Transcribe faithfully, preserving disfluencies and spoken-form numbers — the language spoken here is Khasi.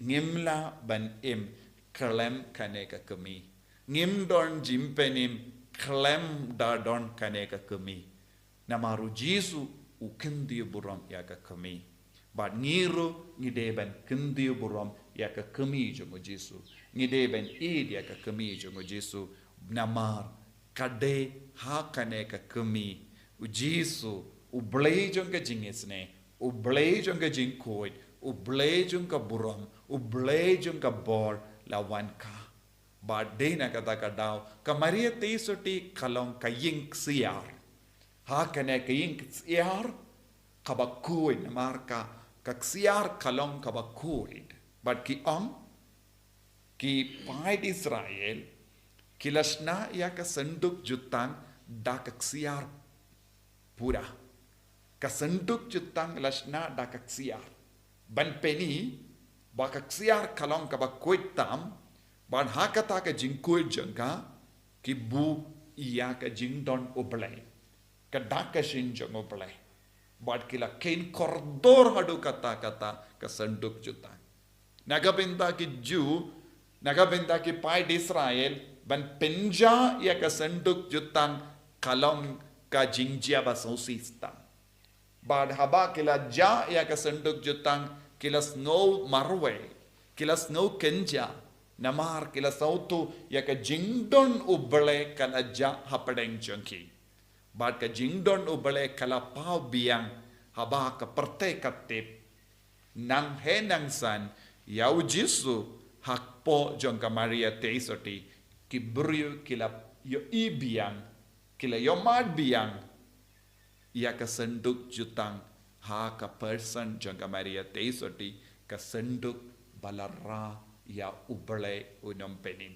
Ngim lah ban im khlem kane ka kmie. Ngim don jingpynim khlem da don kane ka kmie. Namar u Jisu u kyntiew burom ïa ka kmie. Bad ngi ruh ngi dei ban kyntiew burom ïa ka kmie jong u Jisu. Ngi dei ban ïeit ïa ka kmie jong u Jisu. Namar ka dei ha kane ka kmie u Jisu, u Blei jong ka jingisynei, u Blei jong ka jingkhuid, u Blei jong ka burom, u Blei jong ka bor la wan ka. Bad dei na kata ka daw ka Maria Theisotti ka long ka ïing ksiar. Ha kane ka ïing ksiar kaba khuid, namar ka, ka ksiar ka long kaba khuid. Bad ki ong, ki paid Israel ki la shna ïa ka synduk jutang da ka ksiar pura. Ka synduk jutang la shna da ka ksiar. Ban pyni ba ka ksiar ka long kaba khuid tam, bad ha kata ka jingkhuid jong ka, ki buh ïa ka jingdon u Blei, ka dak ka shin jong u Blei. Bad ki la kheiñ kordor haduh katta katta ka synduk jutang. Na ka bynta ki Jiw, na ka bynta ki paid Israel, ban pynjah ïa ka synduk jutang ka long ka jingjia ba sngewsih tam. Bad haba ki la jah ïa ka synduk jutang, ki la sngew marwei, ki la sngew kynjah, namar ki la sngewthuh ïa ka jingdon u Blei ka la jah hapdeng jong ki. Bad ka jingdon u Blei ka la paw biang, haba ka pyrthei ka tip, nang heh nang san, ïa u Jisu hapoh jong ka Maria Theisotti, ki briew ki la ïohi biang, ki la ïohmad biang ïa ka synduk jutang ha ka person jong ka Maria Theisotti, ka synduk ba la rah ïa u Blei u nongpynim.